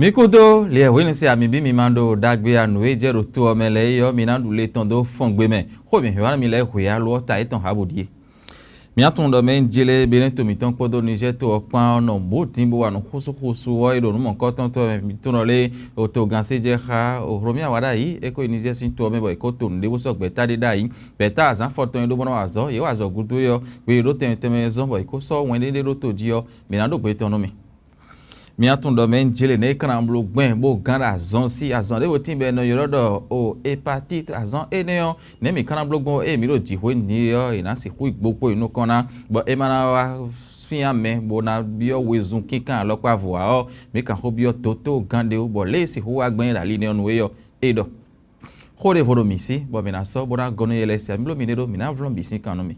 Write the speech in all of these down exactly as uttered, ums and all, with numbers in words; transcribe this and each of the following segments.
Mi kúdó liɛ hwenu se ami bí mi ma ɖo ɖagbe anu e jɛ ɖo to ɔ́ mɛ lɛ́ɛ é ɔ́, mi ná ɖu le tɔn dó fɔn gbe mɛ. Xó mi hɛn wá nú mi lɛ́ɛ hwe alɔ ɔ́ ta étɔn há bó ɖíe. Mi ná tunwun ɖɔ mɛ e jlé Benɛ́to mǐtɔn kpódó Nizɛ́ɛ to ɔ́ kpán ɔ́ nɔ bǒ din bó wa nǔ xúsúxúsú ɔ́ é ɖo nǔ mɔ̌kɔ́tɔn tɔn mɛ mitɔn lɛ́ɛ é, otogan sé jɛ xá Ohlomia wá ɖ'ayǐ, é ko yi Nizɛ́ɛ sín to ɔ́ mɛ bɔ è ko to nǔɖé bó sɔ́ gbɛ̌ta ɖé ɖ'ayǐ. Gbɛ̌ta azǎn afɔtɔn e ɖó bó nɔ́ wa azɔ̌, yě wa azɔ̌ gúdo é ɔ́, gbe e ɖó tɛnmɛ tɛnmɛ zɔ́n bɔ è ko sɔ́ wɛn ɖé ɖé ɖó to jí ɔ́, mǐ ná ɖó gbe tɔn nú mì. Mi ná tunwun ɖɔ mɛ e jlé nɛ̌ è ka ná bló gbɛn bó gán ɖo azɔn sí azɔn ɖěvo tíin bɔ è nɔ ylɔ́ ɖɔ o hepatite azɔn énɛ́ ɔ́, nɛ̌ mǐ ka ná bló gbɔn ée mǐ ɖo jǐxwé nǔ é ɔ́, è nǎ sixú yi gbokpo yi nukɔn ná, bɔ é ma ná wá fíán mɛ bó ná byɔ́ wezun kínkan alɔkpa vo ǎ ɔ́, mǐ kan xó byɔ́ dotó gán ɖé wú, bɔ lě e sixú wá gbɛn é ɖo ali nɛ́ ɔ́ nu é ɔ́, é ɖɔ. Xó ɖěvo ɖo mǐ sí, bɔ mǐ ná sɔ́ bó ná gɔ́ nú yɛ lɛ́ɛ se ǎ. Mi bló miɖée ɖó, mǐ ná vlɔ́n bǐ sín kan nú mì.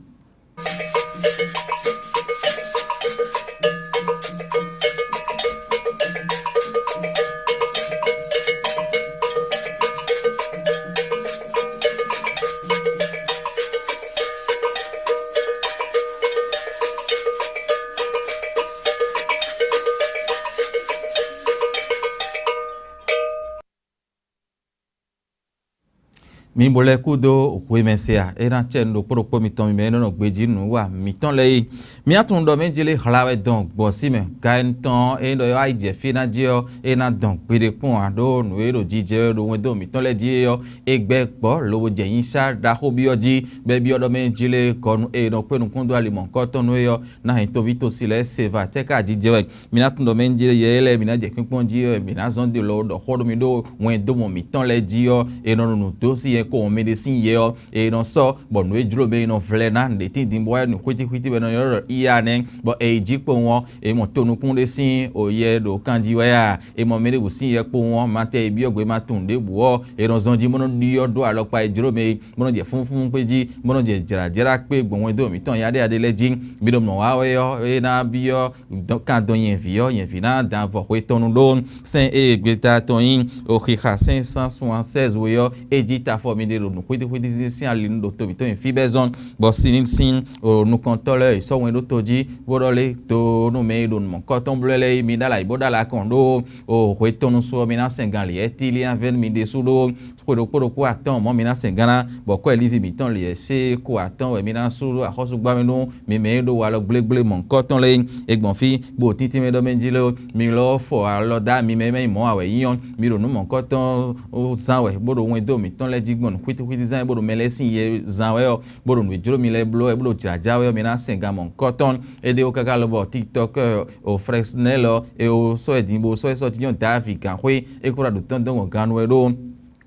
Mi bo lɛ́ kú dó hwemɛ se a? É ná cɛ nǔ ɖokpó ɖokpó mitɔn mi mɛ e nɔ nɔ gbejí nǔ wa mǐtɔn lɛ́ɛ é. Mi ná tunwun ɖɔ mɛ jlé hla wɛ dɔn gbɔ̌ sí mɛ. Ga e tɔn e ɖɔ é wá yi jɛ fí ná jí ɔ́, é ná dɔn gbeɖé kpɔ́n ǎ, ɖó nǔ e ɖo jijɛ wɛ ɖo wɛndó mǐtɔn lɛ́ɛ jí é ɔ́, é gbɛ́ gbɔ̌ lobo jɛ nyiṣá ɖaxó byɔ́ jí, bɔ é byɔ́ ɖɔ mɛ jlé gɔnu e nɔ kpé nukún dó ali mɔ̌hunkɔtɔn nú é ɔ́, ná hɛn toví tosi lɛ́ɛ se va tɛ́ ká jijɛ wɛ. Mi ná tunwun ɖɔ mɛ jlé yɛ élɔ́ e mǐ ná jɛ kpínkpɔ́n jí ɔ́, mǐ ná zɔ́n ɖe lɔ ɖɔ xó ɖo mi ɖó wɛndómɔ mǐtɔn lɛ́ɛ jí ɔ́, è nɔ ɖo nǔ dó sí yɛ ko wɔn mɛ ɖé sín yɛ ɔ́, è nɔ sɔ́, bɔ nǔ e jló mɛ è nɔ vlɛ́ ná ɖě tíndín bɔ wá nǔ xwítíxwítí bɔ è nɔ ylɔ́ ɖɔ iya nɛ́, bɔ è yi jí kpowun ɔ́, è mɔ tonukún ɖé sín o yɛ ɖo kan jí wɛ a? È mɔ mɛ ɖěbǔ sín yɛ kpowun ɔ́, ma tɛ yi byɔ́ gbe ma tunwun ɖěbǔ ɔ́, è nɔ zɔn jí bó nɔ́ ɖyɔ́ dó alɔkpa e jló mɛ é, bó nɔ́ jɛ fúnfún kpé jí, bó nɔ́ jɛ jlǎjlá kpé gbɔn wɛndó mǐtɔn yaɖéyaɖé lɛ́ɛ jí. Mi ɖo mɔ̌ wa wɛ ɔ́, é ná byɔ́ kan dɔn nyɛ̌ví ɔ́, nyɛ̌ví ná dán avɔ xwe tɔn nu ɖó sɛ́n e gbeta tɔn nyí oxixa sɛ́n sán suan sɛ́zi we ɔ́, é jí tafɔ mi ɖe ɖo nǔxwítíxwítí sín ali nu ɖo to mǐtɔn nyi fí bɛ́ zɔ́n, bɔ sin sín nukɔntɔ́ lɛ́ɛ yi sɔ́ wɛn ɖó to jí, bó ɖɔ lé to nú mɛ e ɖo nǔ mɔ̌kɔ́tɔn bló lɛ́ɛ é, mi ɖó alɔ ayǐ bó ɖó alɔ akɔn ɖó o hwe tɔn nu su ɔ́, mi ná sɛn gan lǐ ɛ́ tlí ná vɛ́ nú mi ɖésú ɖó xwe ɖokpó ɖokpó atɔ́ɔ́n mɔ̌ mi ná sɛn gán ná, bɔ kwɛ́ líví mǐtɔn lǐɛ́ sé ko atɔ́ɔ́n wɛ mi ná sú ɖó axɔ́súgbámɛ nú mi mɛ e ɖo walɔ gblégblémɔ̌hunkɔtɔn lɛ́ɛ é gbɔn fí, bó tíntín mɛ ɖɔ mɛ jí lé, mi lɔ fɔ alɔ dó mi mɛ e mɛ nyí mɔ̌ ǎ wɛ nyí ɔ́, mi ɖo nǔ mɔ̌hunkɔtɔn zán wɛ, bó ɖo wɛndó mǐtɔn lɛ́ɛ jí gbɔn nǔxwítíxwítí zán wɛ, bó ɖo mɛ lɛ́ɛ sín ye zán wɛ ɔ́, bó ɖo nǔ e jló mi lɛ́ɛ bló wɛ, bó ɖo jlǎjá wɛ ɔ́, mi ná sɛn gán mɔ̌hunkɔtɔn. É ɖe wó káká lɔ bɔ TikTok o Fresnel ɔ́, e o sɔ́ ɛ din bó sɔ́ ɛ sɔ́ jínjɔ́n Davi gǎnxwé, é kó ɖo aɖǔ tɔn dɔn gbɔn gannú wɛ ɖó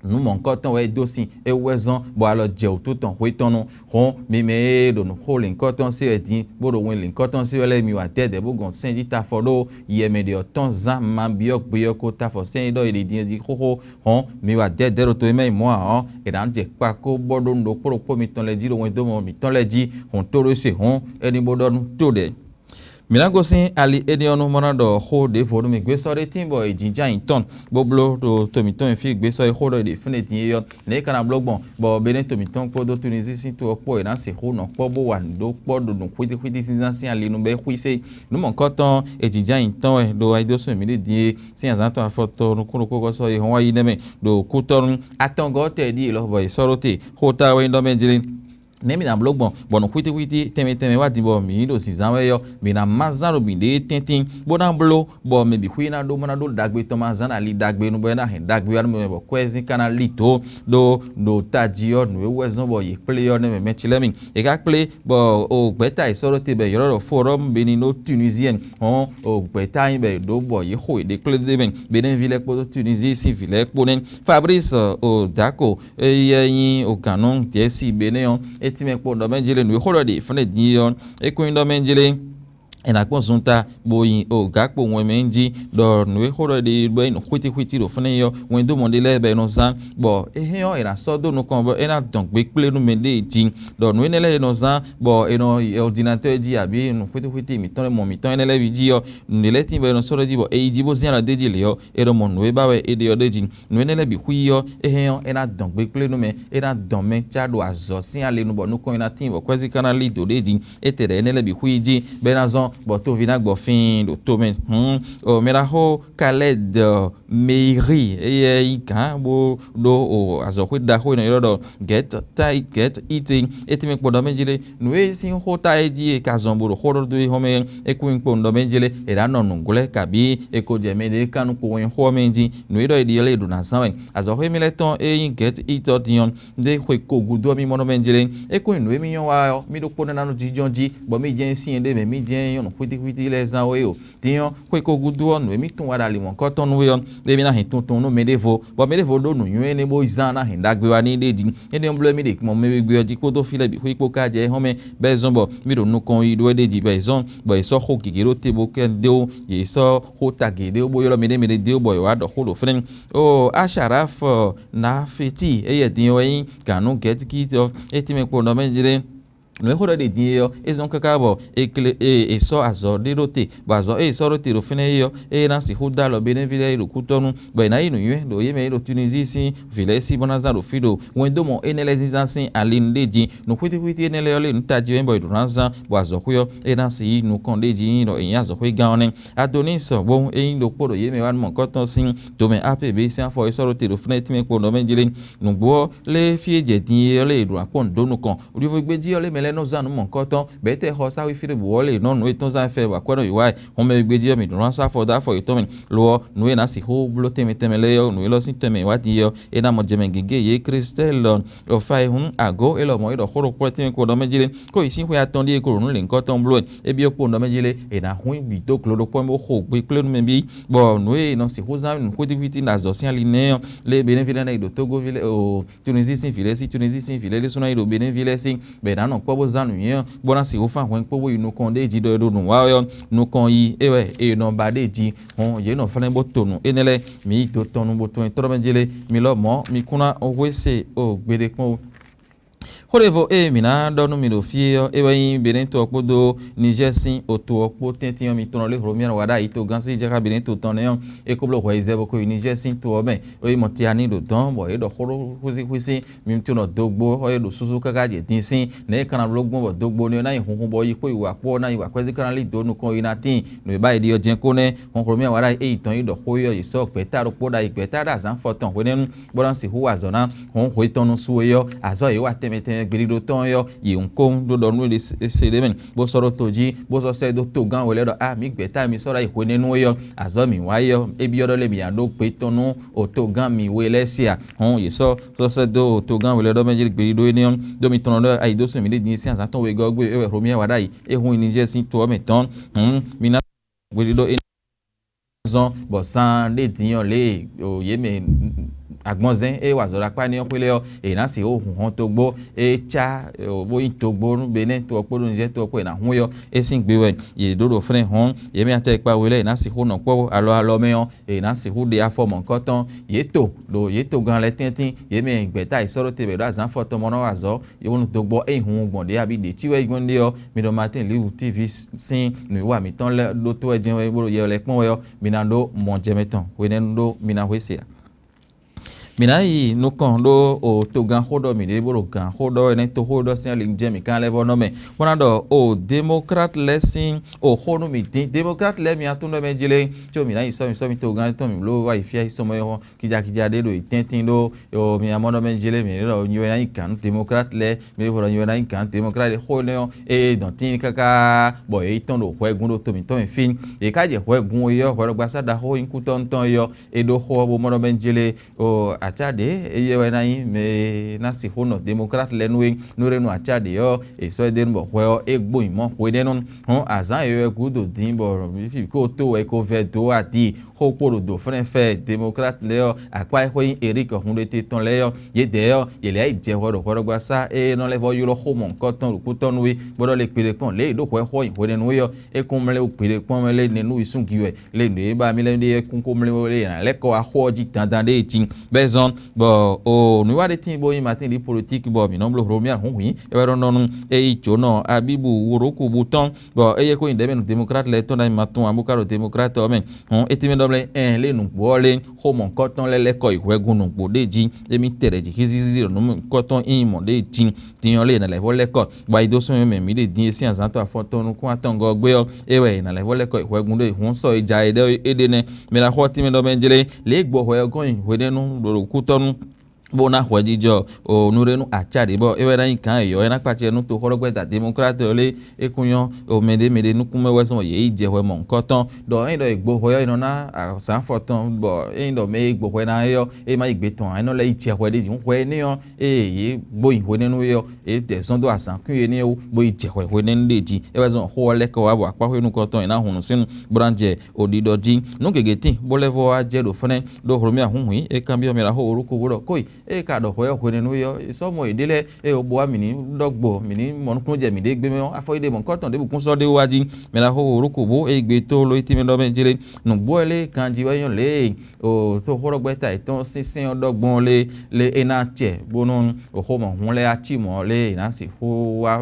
nǔ mɔ̌hunkɔtɔn wɛ é dó sin é wú wɛ zɔ́n bɔ alɔ jɛ wǔtu tɔn xwé tɔn nu. Hɔn mi mɛ e ɖo nǔxó lǐnkɔtɔn se wɛ din, bó ɖo wɛn lǐnkɔtɔn se wɛ lɛ́ɛ, mi wǎ dɛdɛ bó gɔn sɛ́n jí tafɔ ɖó yɛ mɛ ɖě ɔ́ tɔn zán ma byɔ́ gbe ɔ́ ko tafɔ sɛ́n e ɖɔ è ɖe din ɔ́ jí xóxó. Hɔn mi wǎ dɛdɛ ɖo to e mɛ yi mɔ̌ ǎ ɔ́, è nǎ jɛ kpakó bɔ ɖó nǔ ɖokpó ɖokpó mitɔn lɛ́ɛ jí ɖo wɛndómɔ mǐtɔn lɛ́ɛ jí. Hɔn tó ɖé se hɔn é ní bó ɖɔ nú tó ɖɛ̌. Mǐ ná gosín ali énɛ́ ɔ́ nú mɔ ná ɖɔ xó ɖěvo nú mi. Gbésɔ́ ɖé tíin bɔ è jǐ ján nyǐtɔn bó bló ɖo to mǐtɔn e fí gbésɔ́ e xó ɖɔ è ɖe fínɛ́ din é ɔ́, nɛ̌ é ka ná bló gbɔn, bɔ Benɛ́to mǐtɔn kpódó Tunizíi sín to ɔ́ kpó è nǎ sixú nɔ kpɔ́ bó wa nǔ ɖó kpɔ́ ɖo nǔ xwítíxwítí zínzán sín ali nu bɔ é xwísé. Nǔ mɔ̌hunkɔtɔn e jǐ ján nyǐtɔn wɛ ɖo ayidósúnmɛ mǐ ɖe din e sín azǎn tɔn afɔtɔn nukúnnukún gɔ́ sɔ́ yi hɔn wá yi nɛ́ mɛ ɖo kútɔ́ nú atɔngɔ́ tɛ́ ɖíe lɔ bɔ è sɔ́ ɖó te. Xó ta wɛ nyí ɖɔ mɛ jlé. Nɛ̌ mǐ ná bló gbɔn, bɔ nǔ xwítíxwítí tɛnmɛ tɛnmɛ wá din bɔ mǐ ɖo zǐnzán wɛ ɔ́, mǐ ná má zán ɖo mǐɖée tɛ́ntin, bó ná bló, bɔ mɛ bǐ xwí ná ɖó mɔ ná ɖó ɖagbe tɔn ma zán ali ɖagbe nu bɔ é ná hɛn ɖagbe wá nú mɛ, bɔ kwɛ́zín ka ná lí dǒ ɖó ɖo tají ɔ́, nǔ e wú wɛ zɔ́n bɔ yě kplé ɔ́ nɛ́ mɛ mɛ ci lɛ́ɛ mi. È ka kplé bɔ o gbɛ̌ta e sɔ́ ɖó te bɔ è ylɔ́ ɖɔ Forum Béninois Tunisien hɔn o gbɛ̌ta nyi bɔ è ɖǒ bɔ yě xo yěɖée kplé ɖ'é mɛ, Benin ví lɛ́ɛ kpódó Tunisie sín vǐ lɛ́ɛ kpó nɛ́. Fabrice o Dako, éyɛ́ nyí ogǎnnú Jɛ̌si Benɛ́ ɔ́, é tínmɛ kpɔ́n ɖɔ mɛ jlé nǔ e xó ɖɔ ɖe fɛ́nɛ din é ɔ́, é kún nyí ɖɔ mɛ jlé è nǎ kpɔ́n zunta bó nyi o gǎkpo wɛn mɛ jí, ɖɔ nǔ e xó ɖɔ ɖe bɔ é nɔ xwítíxwítí ɖo fɛ́nɛ ɔ́, wɛndómɔ ɖé lɛ́ɛ bɔ è nɔ zán, bɔ é hɛn ɔ́, è nǎ sɔ́ dó nukɔn bɔ é ná dɔn gbe kplé nú mɛɖée jí, ɖɔ nǔ énɛ́ lɛ́ɛ è nɔ zán, bɔ è nɔ yi ɔdinatɔ́ jí abǐ nǔ xwítíxwítí mǐtɔn mɔ mǐtɔn énɛ́ lɛ́ɛ bǐ jí ɔ́, nǔ ɖě lɛ́ɛ tíin bɔ è nɔ sɔ́ ɖɔ jí bɔ è yi jí bó zín alɔ d'é jí lě ɔ́, è nɔ mɔ nǔ e ba wɛ è ɖe ɔ́ ɖ'é jí. Nǔ énɛ́ lɛ́ɛ bǐ xwí ɔ́, é hɛn ɔ́, é ná dɔn gbe kplé nú mɛ, é ná dɔn mɛ cá ɖo azɔ̌ sín ale nu bɔ nukɔn e ná tíin bɔ kwɛ́zí ka ná lí dǒ ɖ'é jí. Étɛ́ ɖɛ̌ énɛ́ lɛ́ɛ bǐ xwí jí, bɔ é ná zɔ́n bɔ tóvi ná gbɔ fíin ɖo tomɛ. Hǔn o mɛ ɖaxó Kalɛd Meiri, éyɛ́ nyí gǎn bó ɖó o azɔ̌xwé ɖaxó e nɔ ylɔ́ ɖɔ Get Tight Get It é tɛ́nmɛ kpo ɖɔ mɛ jí lé. Nǔ e sín xó ta é jí e ka zɔn bó ɖo xó ɖɔ dó é xɔ́mɛ é kún nyí kpo ɖɔ mɛ jí lé. È ɖǎ nɔ nǔglɛ́ kabǐ è ko jɛ mɛ ɖě kán nú kpo wɛn xó ɔ́ mɛ jí. Nǔ e ɖɔ è ɖi ɔ́ lé è ɖǒ ná zán wɛ. Azɔ̌xwé mì lɛ́ɛ tɔn e nyí Get It ɔ́ din ɔ́, ɖé xwe ko gúdo ɔ́, mì mɔ nɔ mɛ jlé. É kún nyi nǔ e mì nyɔ́ wa ɔ́, mì ɖokpónɔ ná nɔ jínjɔ́n jí, bɔ mì jɛ́n sín e ɖ'é mɛ, mì jɛ́n nyɔ́ nǔ xwítíxwítí lɛ́ɛ zán wɛ é o. Din ɔ́, xwe ko gúdo ɔ́, nǔ e mì tunwun wa ɖo ali mɔ̌kɔtɔn nú we ɔ́, ɖé mì ná hɛn tuntun nú mɛɖěvo, bɔ mɛɖěvo ɖó nǔnywɛ́ énɛ́ bó zán ná hɛn ɖagbe wá n'i ɖ'é jí. Énɛ́ ɔ́ bló mì ɖe gbɔn mɛ we gbe ɔ́ jí kpódó fí lɛ́ɛ bǐ xwí kpó ká jɛ é hɔ́n mɛ, bɔ é zɔ́n bɔ mì ɖo nukɔn yi ɖó é ɖ'é jí, bɔ è zɔ́n, bɔ è sɔ́ xó gěgé ɖó te bó kɛ dó, yě sɔ́ xó ta gěgé bó ylɔ́ mɛɖé mɛɖé dó, bɔ è wǎ ɖɔ xó ɖo fínɛ́. O Asharaf Nafeti, éyɛ́ din wɛ nyí gǎn nú Gɛ̌tikítɔ, é tɛ́nmɛ kpo nɔ mɛ jlé. Nǔ e xó ɖɔ ɖe din é ɔ́, é zɔ́n káká bɔ è kle e è sɔ́ azɔ̌ ɖé ɖó te, bɔ azɔ̌ e è sɔ́ ɖó te ɖo fínɛ́ é ɔ́, é ná sixú dó alɔ Benɛ́ví lɛ́ɛ yi ɖo kútɔ́ nu, bɔ è nǎ yi nǔnywɛ́ ɖo yě mɛ e ɖo Tunizíi sín vǐ lɛ́ɛ sí bó ná zán ɖo fí ɖo wɛndómɔ énɛ́ lɛ́ɛ zínzán sín ali nu ɖé jí. Nǔ xwítíxwítí énɛ́ lɛ́ɛ ɔ́ lé nǔ tají wɛ nyí bɔ è ɖǒ ná zán, bɔ azɔ̌xwé ɔ́, é ná sixú yi nukɔn ɖé jí nyí ɖɔ è nyí azɔ̌xwégán ɔ́ nɛ́. Adoníi sɔgbó e nyí ɖokpó ɖo yě mɛ wá nú mɔ̌kɔtɔn sín domɛ Apebé sín afɔ e sɔ́ ɖó te ɖo fínɛ́ tínmɛ kpo nɔ mɛ jlé. Nǔgbó ɔ́, lé fí e jɛ din é ɔ́ lé è ɖo akpɔ́n dó nukɔn. Ɖivo gbé jí ɔ́ lé mɛ lɛ́ɛ nɔ zán nǔ mɔ̌kɔtɔn, bɔ é tɛ xɔ sáwí fí ɖěbǔ ɔ́ lé è nɔ nǔ e tɔn zán fɛ bɔ akwɛ́ nɔ yi wá ɛ. Hɔnmɛ e gbé jí ɔ́, mǐ ɖǒ ná sɔ́ afɔ dó afɔ yětɔn mɛ. Lo ɔ́, nǔ e è nǎ sixú bló tɛnmɛ tɛnmɛ lɛ́ɛ ɔ́, nǔ élɔ́ sín tɛnmɛ wá din é ɔ́, é ná mɔ jɛ mɛ gěgé yě Klístɛ́lɔ, Fayihún Agó, é lɔmɔ̌ é ɖɔ xó ɖokpó tɛnmɛ kpo ɖɔ mɛ jí lé, có yi sín xwe atɔn ɖíe ko ɖo nǔ lěhunkɔtɔn bló wɛ. É byɔ́ kpo ɖɔ mɛ jí lé, è nǎ hún bǐ dó glo ɖokpó mɛ bó xo gbe kplé nú mɛ bí, bɔ nǔ e è nɔ sixú zán nǔ xwítíxwítí ɖo azɔ̌ sín ali nɛ́ ɔ́, lé Benɛ́ví lɛ́ɛ ná yi ɖo Tógóví lɛ́ɛ, o Tunizíi sín vǐ lɛ́ɛ sí, Tunizíi sín vǐ lɛ́ɛ ɖésú ná yi ɖo Benɛ́ví lɛ́ɛ sí, bɔ è nǎ nɔ kpɔ́ bó zán nǔnywɛ́ ɔ́, bó ná sixú fán hwɛ̌n kpó bó yi nukɔn ɖ'é jí ɖɔ è ɖo nǔ wa wɛ ɔ́, nukɔn yi é wɛ è nɔ ba ɖ'é jí. Hɔn yě nɔ flɛ́n bó to nǔ énɛ́ lɛ́ɛ, mǐ yi do tɔn nu bó tɔn nyi tlɔ́ mɛ jlé, mi lɔmɔ̌ mi kún ná hwé se o gbeɖé kpɔ́n o. Xó ɖěvo e mǐ ná ɖɔ nú mi ɖo fí é ɔ́, é wɛ nyí Benɛ́to ɔ́ kpódó Nizɛ́ɛ sín oto ɔ́ kpó tɛ́ntin ɔ́, mi tɔn lé hlomyɔ́ wá ɖo ayǐ togán sín jáká Benɛ́to tɔn nɛ́ ɔ́, é ko bló hwɛ yi zɛ bó ko yi Nizɛ́ɛ sín to ɔ́ mɛ. É yi mɔ Tiani ɖo dɔ̌n, bɔ é ɖɔ xó ɖó xwísíxwísí, mi tunɔ dogbo ɔ́ e ɖo súsú káká jɛ din sín, nɛ̌ é ka ná bló gbɔn bɔ dogbo ɔ́ ná nyi hunhun bɔ yi kpó yi wǎ kpó ɔ́ ná nyi wǎ kpɛ́zí ká ná lí dǒ nukɔn yi ná tíin. Nǔ e ba yi ɖi ɔ́ jɛ́n kó nɛ́, hɔnxlɔ́mɛ wá ɖ'ayǐ é yi tɔn yi ɖɔ xó yi ɔ́, yi sɔ́ gbɛ̌ta ɖokpó ɖ'ayǐ, gbɛ̌ta ɖo azǎn fɔtɔn hwenɛ́nu, bó ná sixú wa azɔ̌ ná hɔn hwe tɔn nú su é ɔ́, azɔ̌ yě wa tɛnmɛ tɛnmɛ gbeɖiɖo tɔn é ɔ́, yi nǔ kó ɖó ɖɔ nú é se ɖ'é mɛ, bó sɔ́ ɖó to jí, bó sɔ́ sɛ́ dó togán we lɛ́ɛ ɖɔ: A mǐ gbɛ̌ta e mi sɔ́ ɖ'ayǐ hwenɛ́nu é ɔ́, azɔ̌ mǐ wa é ɔ́, é byɔ́ ɖɔ lé mǐ ná ɖó gbe tɔn nú otogán mǐ we lɛ́ɛ se a? Hɔn yě sɔ́ sɔ́ sɛ́ dó otogán we lɛ́ɛ ɖɔ mɛ jí gbeɖiɖo énɛ́ ɔ́, ɖó mi tɔn ɖɔ ayǐ dó sun mǐ ɖi din sín azǎn tɔn wegɔ́ ɔ́ gbe é wɛ Hlomyɛ wa ɖ'ayǐ, é hun yi Nizɛ́ɛ sín to ɔ́ mɛ tɔn. Hǔn mi ná gbeɖiɖo énɛ́ zɔn, bɔ zan ɖé din ɔ́ lě e yě mɛ agbɔnzɛn e wa azɔ̌ ɖo akpá n'i ɔ́ xwé lɛ́ɛ ɔ́, è nǎ sixú hun hɔn togbó e cá bó nyí togbó nú Benɛ́ to ɔ́ kpódó Nizɛ́ɛ to ɔ́ kpó è nǎ hun é ɔ́, é sín gbe wɛ yě ɖó ɖo flɛ́n hɔn. Yě mɛ acɛ e kpa we lɛ́ɛ è nǎ sixú nɔ kpɔ́ alɔ alɔ mɛ ɔ́, è nǎ sixú ɖe afɔ mɔ̌hunkɔtɔn yě to ɖo yě togán lɛ́ɛ tɛ́ntin, yě mɛ gbɛ̌ta e sɔ́ ɖó te bɔ è ɖǒ azǎn afɔtɔn mɔ ná wa azɔ̌, yě wonu dó gbɔ ényí hun gbɔn ɖě abǐ ɖě cí wɛ é gbɔn ɖe ɔ́, mi ɖɔ Martin Liwu T V sín nǔwiwa mǐtɔn lɛ́ɛ ɖótó wɛ jɛ́n wɛ bó ɖo yɛ lɛ́ɛ kpɔ́n wɛ ɔ́, mi ná ɖó mɔ jɛ mɛ tɔn hwenɛ́nu ɖó mi ná hwe se ǎ. Mǐ ná yi nukɔn ɖó o togán xó ɖɔ mǐɖée bó ɖo gǎn xó ɖɔ wɛ nɛ́ toxó ɖɔ sín ali jɛ mǐ kán lɛ́ vɔ́ nɔ mɛ, bó ná ɖɔ o démokrat lɛ́ɛ sín o xó nú mǐ dín. Démokrat lɛ́ɛ mi atún ɖɔ mɛ jlé, có mǐ ná yi sɔ́mi sɔ́mi togán tɔn mǐ bló wá yi fí ayǐ sɔmɔ é hɔn kíjakíja ɖé ɖo yi tɛ́ntin ɖó. Yo, mi amɔ ɖɔ mɛ jlé mi ɖɔ nyi wɛ ná nyí gǎn nú démokrat lɛ́ɛ, mi ɖo ɖɔ nyi wɛ ná nyí gǎn nú démokrat lɛ́ɛ. Xó énɛ́ ɔ́, ée dɔn tíin káká bɔ yě yi tɔn ɖo hwɛgun ɖo to mǐtɔn mɛ fí. Yě ká jɛ hwɛgun é ɔ́, hwɛɖɔgbasá ɖaxó nyí kútɔ́ tɔn é ɔ́, é ɖó xó ɔ́ bó mɔ ɖɔ mɛ jlé. O acá ɖě éyɛ́ wɛ ná nyí mɛ e ná sixú nɔ démokrat lɛ́ɛ nú é, nú é nú acá ɖě ɔ́, è sɔ́ é ɖe nú bɔ hwɛ ɔ́, é gbó nyi mɔ̌ hwenɛ́nu. Hɔn azǎn e wɛ gúdo din bɔ fí ko tó wɛ é ko vɛ dó ati xó kpo ɖo dǒ flɛ́n fɛ démokrat lɛ́ɛ ɔ́, akpá e xwé nyí Erik Hunɖete tɔn lɛ́ɛ ɔ́, yědɛɛ ɔ́, yě lɛ́ yi jɛ hwɛ ɖo hwɛɖɔgbasá e nɔ lɛ́ vɔ ylɔ́ xó mɔ̌hunkɔtɔn ɖo kútɔ́ nú é, bó ɖɔ lě kpe ɖé kpɔ́n lě e ɖó hwɛ xó nyi hwenɛ́nu é ɔ́, é kún mlɛ́ wú gbeɖé kpɔ́n mɛ lé nɛ́ nú wísúngí wɛ, lé nǔ e ba mì lɛ́ ɖe é kún kó mlɛ́ wɛ lé è nǎ lɛ́ kɔ wá xó ɔ́ jí dandan ɖé jí. Bɛ́ zɔn bɔ o nǔwiwa ɖé tíin bó nyí Matín ɖi politíki bɔ mǐ nɔ bló Hlomia hǔnhwǐn é wɛ nɔ nɔ nú é yi jǒnɔ Abíbu Worokubu tɔn, bɔ éyɛ́ ko nyi ɖɛ̌mɛnu demokrat lɛ́ɛ tɔn ɖ'ayǐ ma tɔn ǎ bó ka ɖo demokrat ɔ́ mɛ. Hɔn é tɛ́nmɛ ɖɔ mlɛ́ ɛn lé nǔgbó ɔ́ lé, xó mɔ̌hunkɔtɔn lɛ́ lɛ́ kɔ yi hwɛgun nǔgbó ɖé jí, émí tɛ ɖɛ̌ jí xízízí ɖɔ nǔ mɔ̌hunkɔtɔn nyí mɔ̌ ɖé jí. Din ɔ́ lé è nǎ lɛ́ vɔ́ lɛ́ kɔ wá yi dó sɔ́ mɛ mǐ ɖe din e sín azǎn tɔn afɔtɔn nukún atɔngɔ́ gbé ɔ́, é wɛ è nǎ lɛ́ vɔ́ lɛ́ kɔ yi hwɛgun ɖé hun sɔ́ e ja é ɖɔ é ɖe nɛ́. Mɛ ná xɔ tínmɛ ɖɔ mɛ jlé, lě e gbɔ hwɛ ɔ́ gɔ́n nyi hwenɛ́nu ɖo ɖo kútɔ́nú bó ná hwɛjijɔ o nǔɖénú acá ɖě bɔ é wɛ ná nyí gǎn yɔ̌yɔ́ é ná kpacɛ nú toxɔ́ɖɔgbɛ́ta demɔklát ɔ́ lé. É kún nyɔ́ o mɛɖé mɛɖé nukúnmɛ wɛ zɔn yě yi jɛ hwɛ mɔ̌hunkɔtɔn ɖɔ ényí ɖɔ è gbo hwɛ ɔ́ è nɔ ná azǎn afɔtɔn bɔ ényí ɖɔ mɛ e gbo hwɛ ná é ɔ́ é má yi gbe tɔn ǎ é nɔ lɛ́ yi jɛ hwɛ ɖé jí hwɛ énɛ́ ɔ́ ée yě gbo nyi hwenɛ́nu é ɔ́ yě dɛ zɔ́n dó azǎn kún énɛ́ wú bó yi jɛ hwɛ hwenɛ́nu ɖé jí. É wɛ zɔn xó ɔ́ lɛ́ kɔ wá bɔ akpá xwé nukɔntɔn è nǎ hun nǔ sín nú bó ná jɛ o ɖiɖɔ jí. Nǔ gěgé tíin bó lɛ́ vɔ wá jɛ ɖo fɛ́nɛ́ ɖó hlomia hǔnhwǐn é kanbyɔ́ mɛ ɖaxó orúkọ bó ɖɔ kóyi. Ée ka ɖɔ hwɛ ɔ́ hwenɛ́nu é ɔ́, è sɔ́ mɔ yěɖée lɛ́ɛ ée ɔ́ bo wá mǐ ní ɖɔ gbɔ mǐ ní mɔ nukúnnú jɛ mǐɖée gbé mɛ ɔ́, afɔ yíɖée mɔ̌hunkɔtɔn ɖěbǔ kún sɔ́ ɖé wú wá jí. Mɛ ɖaxó orúkọ bó é gbe tó ló tínmɛ ɖɔ mɛ jlé. Nǔgbó ɔ́ lé ganjí wɛ nyɔ́ lě e toxóɖɔgbɛ́ta yětɔn sínsɛ́n ɔ́ ɖɔ gbɔn lé lé é ná acɛ bónú xomɔ hun lɛ́ɛ ací mɔ̌ lé è nǎ sixú wá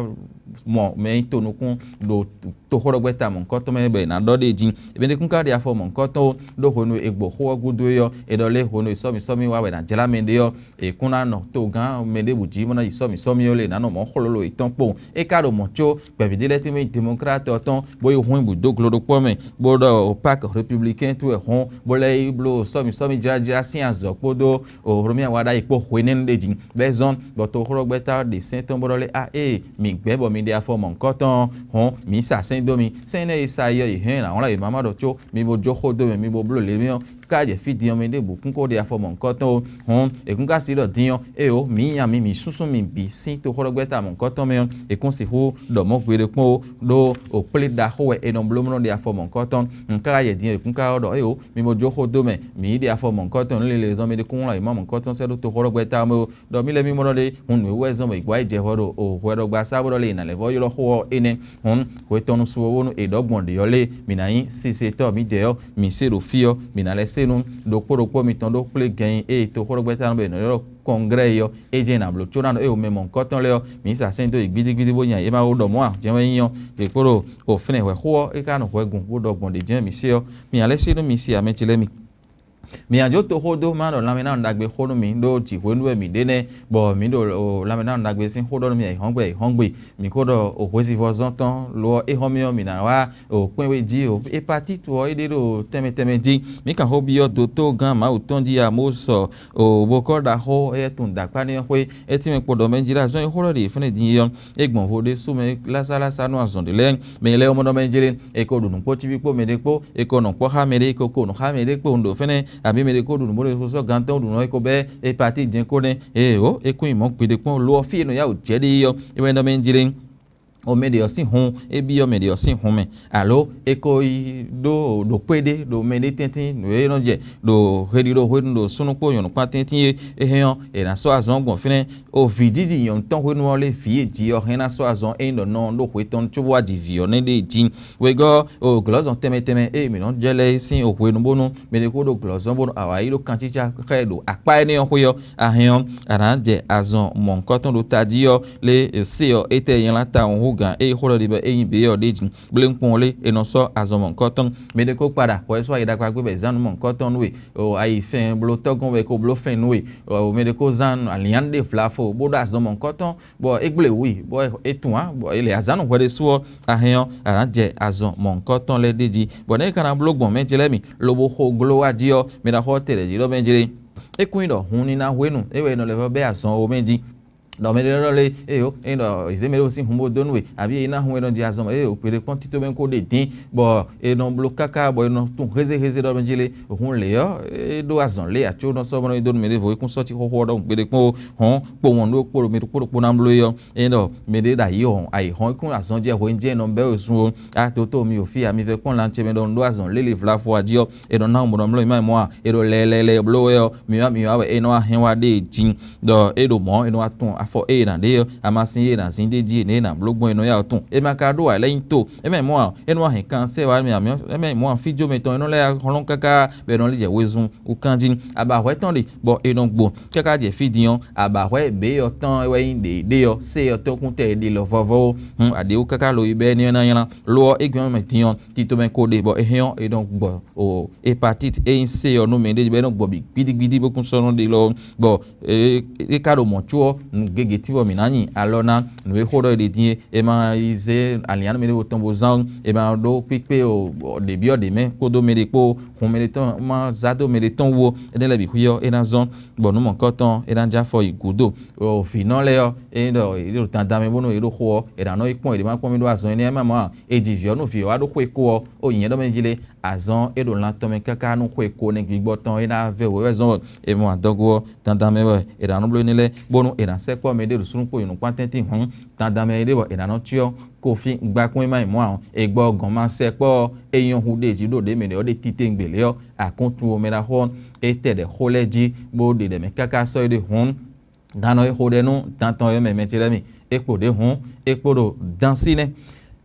mɔ mɛ nyí tonukún ɖo toxóɖɔgbɛ́ta mɔ̌hunkɔtɔn mɛ bɔ è nǎ ɖɔ ɖ'é jí. Mɛɖé kún ka ɖe afɔ mɔ̌hunkɔtɔn ó, ɖó hwenu e è gbɔ xó ɔ́ gúdo é ɔ́, è ɖɔ lé hwenu e sɔ́mi sɔ́mi wá wɛ è nǎ jlá mɛɖé ɔ́, è kún ná nɔ togán mɛ ɖěbǔ jí bó ná yi sɔ́mi sɔ́mi ɔ́ lé è nǎ nɔ mɔ̌ xlolo yětɔn kpowun. É ka ɖo mɔ̌ có gbɛ̌ví ɖé lɛ́ɛ tɛ́nmɛ nyí demɔklát ɔ́ tɔn, bó yi hwín bǔ dó glo ɖokpɔ́ mɛ, bó ɖɔ Pak Repiblíkɛ́n towe hɔn, bó lɛ́ yi bló sɔ́mi sɔ́mi jlájlá sín azɔ̌ kpódó Hlomia wá ɖ'ayǐ kpó hwenɛ́nu ɖé jí. Bɔ é zɔ́n bɔ toxóɖɔgbɛ́ta ɔ́ ɖe sɛ́n tɔn bó ɖɔ lé a ée mǐ gbɛ́ bɔ mi ɖe afɔ mɔ̌hunkɔtɔn ɔ́, hɔn mǐ sa sɛ́n dó mi. Sɛ́n énɛ́ e sa yi ɔ́, yě hɛn ɛ nǎ wlán yě má má ɖɔ có mi bo jó xó dó mɛ, mi bo bló lě mɛ ɔ́, ká jɛ fí din ɔ́ mɛ ɖěbǔ kún ko ɖe afɔ mɔ̌hunkɔtɔn ó. Hɔn è kún ka si ɖɔ din ɔ́, éyo mǐ nya mi mǐ súnsún mi bǐ sín toxóɖɔgbɛ́ta mɔ̌hunkɔtɔn mɛ ɔ́, è kún sixú ɖɔ mɔ̌ gbeɖé kpɔ́n ó, ɖó o kplé ɖaxó wɛ è nɔ bló mɔ́ ɖe afɔ mɔ̌hunkɔtɔn. Nǔ káká yɛ din ɔ́, è kún ka ɔ́ ɖɔ éyo mi bo jó xó dó mɛ, mǐ yi ɖe afɔ mɔ̌hunkɔtɔn nǔ lele zɔn mɛ ɖé kún wlán yě má mɔ̌hunkɔtɔn sɛ́ ɖó toxóɖɔgbɛ́ta ɔ́ mɛ ó. Ɖɔ mǐ lɛ́ mí mɔ ɖɔ lé hun nǔ e wɛ zɔn bɔ è gbɔ ayǐ jɛ hwɛ ɖo o hwɛ ɖɔgba sá bó ɖɔ lé è nǎ lɛ́ vɔ́ ylɔ́ xó ɔ́ énɛ́. Hǔn hwetɔnnu su ɔ́ bónú è ɖɔ̌ gbɔn ɖě ɔ́ lé mǐ ná nyí sisetɔ́ mǐdɛɛ ɔ́, mǐ se ɖo fí ɔ́, mǐ ná lɛ́ se nú ɖokpó ɖokpó mitɔn ɖó kplé gɛnyi ée toxóɖɔgbɛ́ta nɔ bɔ è nɔ ylɔ́ kɔnglɛ́ é ɔ́, é jɛ́n è nǎ bló có ná nɔ éwo mɛ mɔ̌hunkɔtɔn lɛ́ɛ ɔ́, mǐ sa sɛ́n dó yě gbídígbídí bó nya é má wó ɖɔ mɔ̌ ǎ. Jɛ́n wɛ nyí ɔ́, jě kpó ɖo o fɛ́nɛ hwɛ̌xó ɔ́ é ka nɔ hwɛ gun bó ɖɔ gbɔn ɖě jɛ́n mǐ se ɔ́, mǐ ná lɛ́ se nú mi se ǎ mɛ ce lɛ́ɛ mi. Mǐ ná jó toxó dó má ɖɔ lanmɛnánu ɖagbe xó nú mi ɖó jǐ hwenu wɛ mǐ ɖe nɛ́, bɔ mǐ ɖo lanmɛnánu ɖagbe sín xó ɖɔ nú mi ayǐhɔ́ngbe ayǐhɔ́ngbe. Mǐ ko ɖɔ o hwesivɔ́zɔn tɔn lo ɔ́ é hɔn mì ɔ́ mǐ ná wá o kpɛ́n we jí o. Epatiti ɔ́ é ɖe ɖo tɛnmɛ tɛnmɛ jí. Mǐ kan xó byɔ́ dotó gán Mawu tɔn jí Amosɔ o bokɔ́ ɖaxó éyɛ́ tunwun dǎkpá n'i ɔ́ xwé. É tínmɛ kpo ɖɔ mɛ jí ɖo azɔn e xó ɖɔ ɖe fɛ́nɛ din é ɔ́, é gbɔn vo ɖésú mɛ lásálása nú azɔn ɖě lɛ́ɛ. Mɛ lɛ́ɛ ɔ́ mɔ ɖɔ mɛ jlé, è ko ɖu nǔ kpó cí kpó mɛɖé kpó, è ko nɔ kpɔ́ xá mɛɖé, è ko ko nǔ xá mɛɖé kpó un ɖo fɛ́nɛ́, abǐ mɛɖé ko ɖu nǔ bó ɖo sɔ́ gantɔ́ ɖu nǔ ɔ́, è ko bɛ́ epatí jɛ́n kó nɛ́. Ée ó, é kún nyi mɔ̌ gbeɖé kpɔ́n lo ɔ́ fí e nɔ yá wǔ jɛ ɖe é ɔ́, é wɛ nɔ mɛ jlé. O mɛ ɖě ɔ́ sín hun, é byɔ́ mɛ ɖě ɔ́ sín hun mɛ, alo é ko yi ɖó ɖo kpé ɖé ɖo mɛ ɖé tɛ́ntin nǔ e nɔ jɛ ɖo heɖiɖo hwenu ɖo súnnu kpó nyɔ̌nu kpán tɛ́ntin é, é hɛn ɔ́, è nǎ sɔ́ azɔn gbɔn fínɛ́. O vǐ jíjí nyɔ̌nu tɔn hwenu ɔ́ lé vǐ e jí ɔ́ hɛn ná sɔ́ azɔn ényí ɖɔ nɔ ɖó hwe tɔn cóbó wá ji vǐ ɔ́ nɛ́ ɖée jí. Wegɔ́ o glɔ̌zɔn tɛnmɛ tɛnmɛ e mǐ nɔ jɛ lɛ́ɛ sín o hwenu bónú mɛ ɖé kó ɖo glɔ̌zɔn bónú awǎ yi ɖó kancícá xá ɛ ɖo akpá énɛ́ ɔ́ xwé ɔ́, a hɛn ɔ́, a nǎ jɛ azɔn mɔ̌hunkɔtɔn ɖo tají ɔ́ lé sée ɔ́, étɛ́ nyí lá tawun hú gǎn ée xó ɖɔ ɖi bɔ é nyí bě ɔ́ ɖ'é jí. Blénkpɔ́n lé è nɔ sɔ́ azɔn mɔ̌hunkɔtɔn. Mɛ ɖé kó kpaɖa hwɛsó ayi ɖagba gbé bɔ è zán nǔ mɔ̌hunkɔtɔn nú we, o ayi fɛn bló tɔ́gɔn wɛ è ko bló fɛn nú we, o mɛ ɖé kó zán alǐnnyánú ɖé vlafo bó ɖó azɔn mɔ̌hunkɔtɔn bɔ é gblé wǔ yi, bɔ é tunwun ǎ, bɔ è lɛ azǎn nú hwɛ ɖésú ɔ́, a hɛn ɔ́, a nǎ jɛ azɔn mɔ̌hunkɔtɔn lɛ́ɛ ɖ'é jí, bɔ nɛ̌ é ka ná bló gbɔn mɛ ce lɛ́ɛ mi, lobo xo gló wá jí ɔ́, mi ná xɔ tɛɖɛ̌ jí ɖɔ mɛ jlé. É kún nyí ɖɔ hun ní ná hwenu é wɛ è nɔ lɛ́ vɔ́ bɛ́ azɔn ó mɛ jí. Ɖɔ mɛ ɖé lɔ lé, éyo, é ɖɔ ìzé mɛ ɖé sín hun bó dó nú we, abǐ é ná hun é nɔ ji azɔn mɛ, éyo, kpeɖé kpɔ́n tito mɛ kó ɖe dín, bɔ è nɔ bló káká bɔ è nɔ tunwun hézéhézé ɖɔ mɛ jí lé. Hun lě ɔ́, é ɖó azɔn lé ǎ có nɔ sɔ́ bɔ nɔ yi dó nú mɛ ɖěvo é kún sɔ́ cí xóxó ɔ́ ɖɔhun gbeɖé kpɔ́n ó. Hɔn kpowun ɖokpó ɖo mi ɖokpó ɖokpó ná bló é ɔ́, é ɖɔ mɛ ɖé ɖo ayǐ hɔn ayǐ hɔn é kún azɔn jɛ hwenu jɛ́n nɔ bɛ́ wezun ó. A toto mi o fí a mi vɛ kpɔ́n lan ce mɛ ɖɔ un ɖó azɔn lélí vlavo a jí ɔ́, è nɔ ná mɔɖɔmlɔ́ yi má mɔ a, è ɖo lɛɛlɛlɛ bló wɛ ɔ́, mi wá mi wá wɛ é nɔ wá hɛn wá ɖée jí, ɖɔ é ɖo mɔ̌ é nɔ wá tɔn afɔ ée è nǎ ɖe ɔ́, amasin e è nǎ zín ɖ'é jí, nɛ̌ è nǎ bló gbɔn è nɔ ya ɔ́ tunwun. È ma ka ɖó ǎ lɛ́ nyi to, é mɛ mɔ̌ ǎ, é nɔ wá hɛn kansɛ́ wá mɛ amyɔ, é mɛ mɔ̌ ǎ, fí jó mɛtɔn é nɔ lɛ́ hɔ́n káká bɔ è nɔ lɛ́ jɛ wezun wú kán jí. Abǎhwɛ tɔn ɖe bɔ è nɔ gbo káká jɛ fí din ɔ́, abǎhwɛ běyɔ tɔn e wɛ nyí ɖě ɖe ɔ́, sé ɔ́ tɔn kún tɛ è ɖi lɔ vɔvɔ ó. Hun aɖěwú káká lo yi bɛ́ énɛ́ ɔ́ ná nylá. Lo ɔ́, é gbɛ́ mɛ din ɔ́, tito mɛ ko ɖe bɔ é hɛn ɔ́, è nɔ gbɔ o hepatite e nyí C ɔ́ nú mɛɖé bɔ é nɔ gbɔ bǐ gbídígbídí bó kún sɔ́ nɔ ɖe lɔ, bɔ é é ka ɖo mɔ̌ có ɔ́, nǔ gěgé tínbɔ mǐ ná nyi alɔ ná nǔ e xó ɖɔ è ɖe din é, è ma yi zé alǐnnyánú mɛɖé tɔn bó zán ó, è ma ɖó kpíkpé o ɖě byɔ́ ɖě mɛ kpódó mɛɖé kpó, hun mɛɖé tɔn ma zá dó mɛɖé tɔn wú ó. Énɛ́ lɛ́ɛ bǐ xwí ɔ́, é ná zɔ́n bɔ nǔ mɔ̌kɔ́tɔn ɔ́, é ná jɛ afɔ yi gǔdo. Vǐnɔ lɛ́ɛ ɔ́, ényí ɖɔ yě ɖo dandan mɛ bónú yě ɖo xo ɔ́, è nǎ nɔ yi kpɔ́n yě ɖě ma kpɔ́n mì ɖó azɔn énɛ́ ma mɔ̌ ǎ. È ji vǐ ɔ́ nú vǐ ɔ́ wá ɖó xwe ko ɔ́, ó nyǐnyɛ́ ɖɔ mɛ jí lé, azɔn e ɖo lan tɔn mɛ káká nú xwe ko nɛgbígbɔ tɔn e ná vɛ́ wěwɛ́zɔn wɛ. È mɔ adɔgo ɔ́, dandan mɛ wɛ è nǎ nɔ bló énɛ́ lɛ́ɛ, bónú è nǎ sɛkpɔ́ mɛɖé ɖo súnnu kpo nyi nǔkpán tɛ́ntin hǔn, dandan mɛ e ɖe bɔ è nǎ nɔ cyɔ́ kofí gbákún e ma nyí mɔ̌ ǎ ɔ́, è gbɔ gɔ̌n ma sɛkpɔ́ ɔ́, é nyɔ́ hú ɖé jí ɖo ɖě mɛ ɖě ɔ́ ɖe titewungbe lě ɔ́, àkúntu ɔ́ mɛ ɖaxó ɔ́, é tɛ ɖɛ xó lɛ́ɛ jí, bó ɖe ɖɛ mɛ káká sɔ́ é ɖe hǔn, gannɔ e xo ɖɛ nú dan tɔn e mɛ mɛ ce lɛ́ɛ mi, é kpo ɖě hǔn, é kpo ɖo dan sí nɛ́.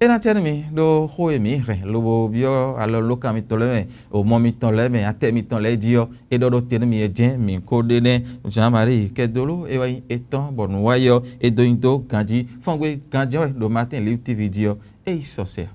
É ná cɛ nú mi ɖó xó e mǐ hɛn lobo byɔ́ alɔnulókan mitɔn lɛ́ɛ mɛ, omɔ mitɔn lɛ́ɛ mɛ, atɛ mitɔn lɛ́ɛ jí ɔ́, é ɖɔ ɖó te nú mi e jɛ́n mǐ ko ɖe nɛ́. Jean Marie Kɛdoló é wá nyí étɔn bɔ nǔ wa yi ɔ́, é dó nyi dó ganjí fɔ́ngbé ganjí wɛ ɖo Martin Live T V jí ɔ́, é yi sɔ sɛ.